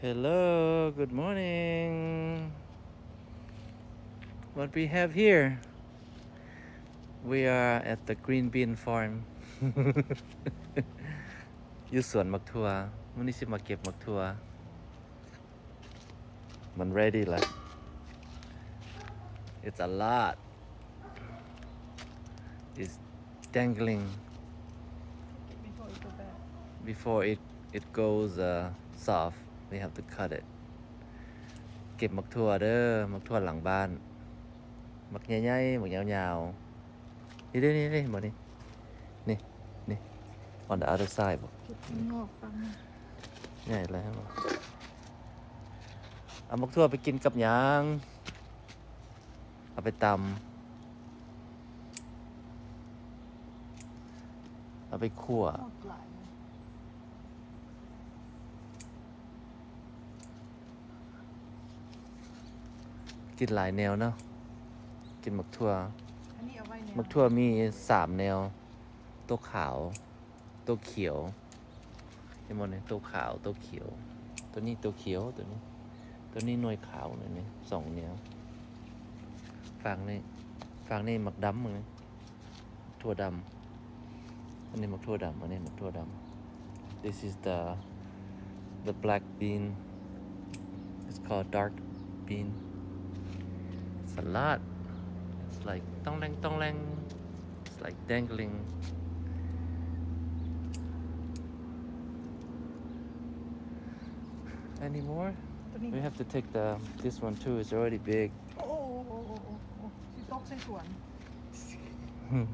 Hello, good morning. What we have here? We are at the green bean farm. ຢູ່ສວນໝາກຖົ່ວ. ມື້ນີ້ຊິມາເກັບໝາກຖົ່ວ. ມັນ ready ລະ. It's a lot. It's dangling. Before it, it goes, uh, soft, we have to cut it. ເກັບໝາກຖົ່ວເດີ, ໝາກຖົ່ວຫຼັງບ້ານ. ໝາກໃຫຍ່ໆ, ໝາກຍາວໆ. ນີ້ເດ້, ນີ້ເດ້, ເຫັນບໍ່ນີ້? ນີ້, ນີ້. On the other side ບໍ່? ເກັບງອກຟັງ. ໃຫຍ່ແລ້ວ ເຫັນບໍ່? ເອົາໝາກຖົ່ວໄປກິນກັບຫຍັງ? ເອົາໄປຕຳ, ເອົາໄປຂົ້ວ. ກິນຫຼາຍແນວເນາະ, ກິນໝາກຖົ່ວ. ອັນນີ້ເອົາໄວ້ແນວ ໝາກຖົ່ວມີສາມແນວ, ໂຕຂາວ, ໂຕຂຽວ. ເຫັນບໍ່ນີ້? ໂຕຂາວ, ໂຕຂຽວ. ໂຕນີ້ໂຕຂຽວ, ໂຕນີ້, ໂຕນີ້ໜ່ວຍຂາວ, ໜ່ວຍນີ້, ສອງແນວ. ຟາກນີ້, ຟາກນີ້ໝາກດຳ, ເບິ່ງນີ້. ຖົ່ວດຳ. ອັນນີ້ໝາກຖົ່ວດຳ, ອັນນີ້ໝາກຖົ່ວດຳ. This is the, the black bean. It's called dark bean. It's a lot. It's like ຕ້ອງແລງ, ຕ້ອງແລງ. It's like dangling. Any more? ຕົວນີ້ We have to take the, this one too. It's already big. ໂອ້ ຊິຕົກໃສ່ສວນ. ອືມ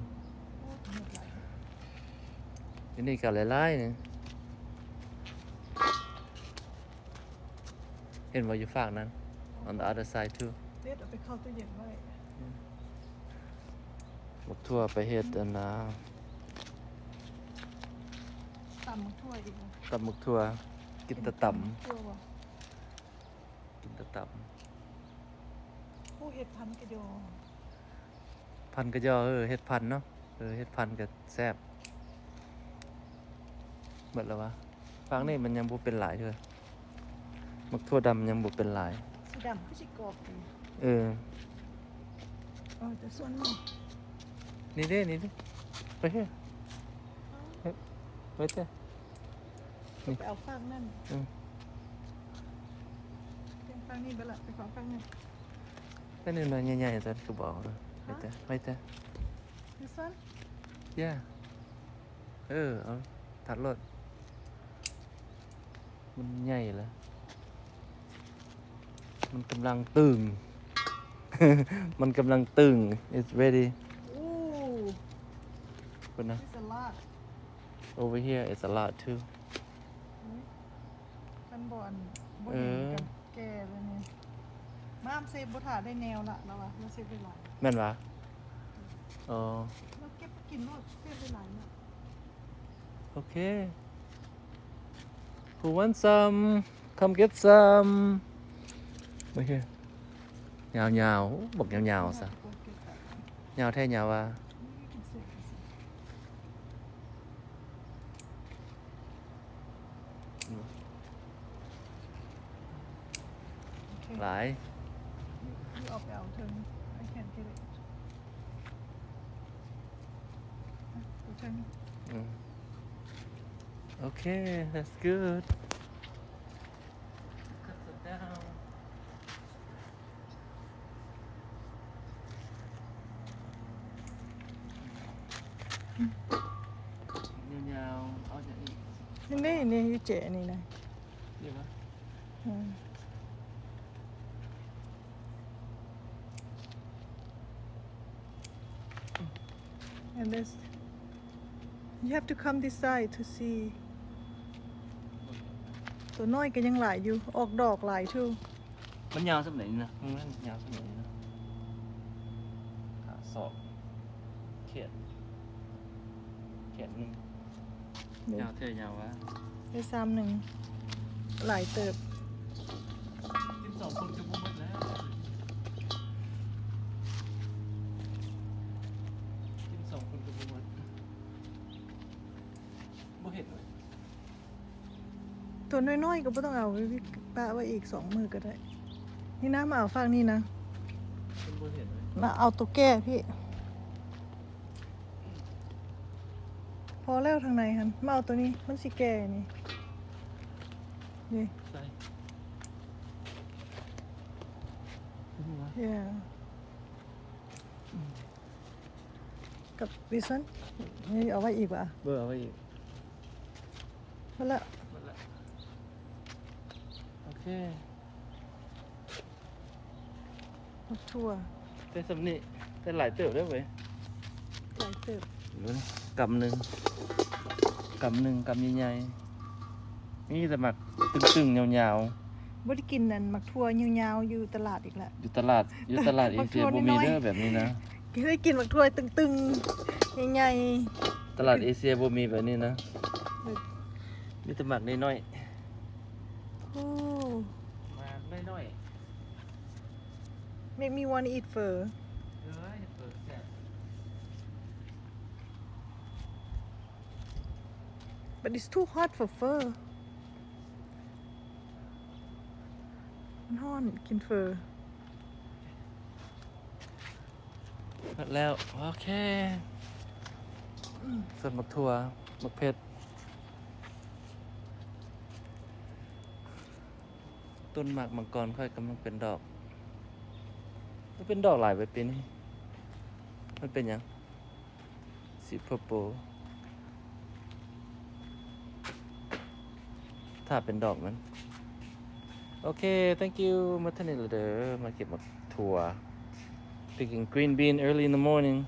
ໂອ້ ເໝິດຫຼາຍ. ຢູ່ນີ້ກໍຫຼາຍໆນີ້. ເຫັນບໍ່ ຢູ່ຟາກນັ້ນ. On the other side too. ເດັດເອົາໄປເຂົ້າຕູ້ເຢັນໄວ້. ອືມ ໝາກຖົ່ວໄປເຮັດອັນນ່າ ຕຳໝາກຖົ່ວອີກ. ຕຳໝາກຖົ່ວ. ກິນແຕ່ຕຳ. ກິນແຕ່ຕຳ. ໂອ້ ເຫັດພັນກະຍໍ. ພັນກະຍໍ. ເອີ ເຫັດພັນເນາະ. ເອີ ເຫັດພັນກໍແຊບ. ເໝິດແລ້ວວະ? ຟາກນີ້ມັນຍັງບໍ່ເປັນຫຼາຍເທື່ອ. ໝາກຖົ່ວດຳຍັງບໍ່ເປັນຫຼາຍ. ສີດຳຄືຊິກອບ. ເອີ ເອີ ແຕ່ສ່ວນນີ້ ນີ້ເດ້ ນີ້ເດ້. Right here. ເອີ right there. ໄປເອົາຟາກນັ້ນ. ອືມ ເປັນຟາກນີ້ເບິດລະ, ໄປເອົາຟາກນັ້ນ. ແຕ່ໜ້ອຍໆ ໃຫຍ່ໆ ຊັ້ນຄືບໍ່ເອົາ? ຮະ? Right there, right there. This one? Yeah. ເອີ ເອົາ ຕັດໂລດ. ມັນໃຫຍ່ລະ. ມັນກຳລັງຕຶງ. ມັນກຳລັງຕຶງ. It's ready. Ooh. ເບິ່ງນະ. It's a lot. Over here it's a lot too. ຄັນບໍ່ອັນ ບໍ່ເຫັນ ເອີ ກັນແກ່ເລີຍນີ້. ມາມເຊບບໍ່ຖ້າໄດ້ແນວລະ ລາວວ່າລາວເຊບໄດ້ຫຼາຍ. ແມ່ນຫວາ? ອໍ ລາວເກັບໄປກິນໂລດ, ເຊບໄດ້ຫຼາຍລະ. ໂອເຄ. Who want some? Come get some. ໂອເຄ. ຍາວໆ ໂອ້ ບັກຍາວໆຊະ. ຍາວແທ້ຍາວວ່າ. Okay. ຫຼາຍ. ຢູ່ ຢູ່ເອົາໄປເອົາເທິງ. I can't get it. ອະ ເອົາເທິງ. ອືມ ໂອເຄ that's good. Cut it down. ຍາວໆ ເອົາຫຍັງອີກ? ນີ້ ນີ້ ຢູ່ເຈນີ້ນະ. ນີ້ຫວາ? ອືມ. And this, you have to come this side to see. ຕົວນ້ອຍກໍຍັງຫຼາຍຢູ່, ອອກດອກຫຼາຍ too. ມັນຍາວສ່ຳໃດນີ້ນະ? ມັນຍາວສ່ຳໃດນີ້ນະ? ຫ້າສອກ ແຂນ ແຂນໜຶ່ງ. ນີ້ ຍາວແທ້ຍາວວ່າ. ໄດ້ຊ້ຳໜຶ່ງ ຫຼາຍເຕີບ. ກິນສອງຄົນກໍບໍ່ໝົດແລ້ວ. ກິນສອງຄົນກໍບໍ່ໝົດ. ບໍ່ເຫັນເລີຍ. ຕົວນ້ອຍໆກໍບໍ່ຕ້ອງເອົາ ປະໄວ້ອີກສອງມື້ກໍໄດ້. ນີ້ນະ ມາເອົາຟາກນີ້ນະ ເພິ່ນບໍ່ເຫັນເລີຍ. ມາເອົາຕົວແກ່ພີ່. ພໍແລ້ວທາງໃນຫັ້ນ ມາເອົາຕົວນີ້ ມັນຊິແກ່ນີ້. ນີ້ ໃສ່ yeah. ກັບ this one ນີ້ເອົາໄວ້ອີກຫວາ? ເບິ່ງເອົາໄວ້ອີກ. ໝົດລະ ໝົດລະ. ໂອເຄ ໝາກຖົ່ວ ແຕ່ສ່ຳນີ້ ແຕ່ຫຼາຍເຕີບເດີ້ເວີຍ. ຫຼາຍເຕີບ. ເບິ່ງ ກຳໜຶ່ງ ກຳໜຶ່ງ ກຳໃຫຍ່ໆ. ມີແຕ່ໝາກຕຶງໆ ຍາວໆ. ບໍ່ໄດ້ກິນອັນໝາກຖົ່ວຍາວໆຢູ່ຕະຫຼາດອີກລະ. ຢູ່ຕະຫຼາດ ຢູ່ຕະຫຼາດເອເຊຍບໍ່ມີເດີ້ແບບນີ້ນະ. ເຄີຍກິນໝາກຖົ່ວຕຶງໆ ໃຫຍ່ໆ. ຕະຫຼາດເອເຊຍບໍ່ມີແບບນີ້ນະ. ມີແຕ່ໝາກນ້ອຍໆ. ໂອ້ ໝາກນ້ອຍໆ. Make me wanna eat pho. ເອີ ເຮັດເຝີແຊບ. But it's too hot for pho. ມັນຮ້ອນ ກິນເຝີ. ໝົດແລ້ວ. ໂອເຄ ສ່ວນໝາກຖົ່ວ ໝາກເຜັດ ຕົ້ນໝາກມັງກອນຂ້ອຍກຳລັງເປັນດອກ. ມັນເປັນດອກຫຼາຍເວີຍປີນີ້. ມັນເປັນຫຍັງ? ສີເພີເພີ ຖ້າເປັນດອກມັນ. ໂອເຄ thank you. ມາເທົ່ານີ້ລະເດີ້ ມາເກັບໝາກຖົ່ວ. Picking green bean early in the morning.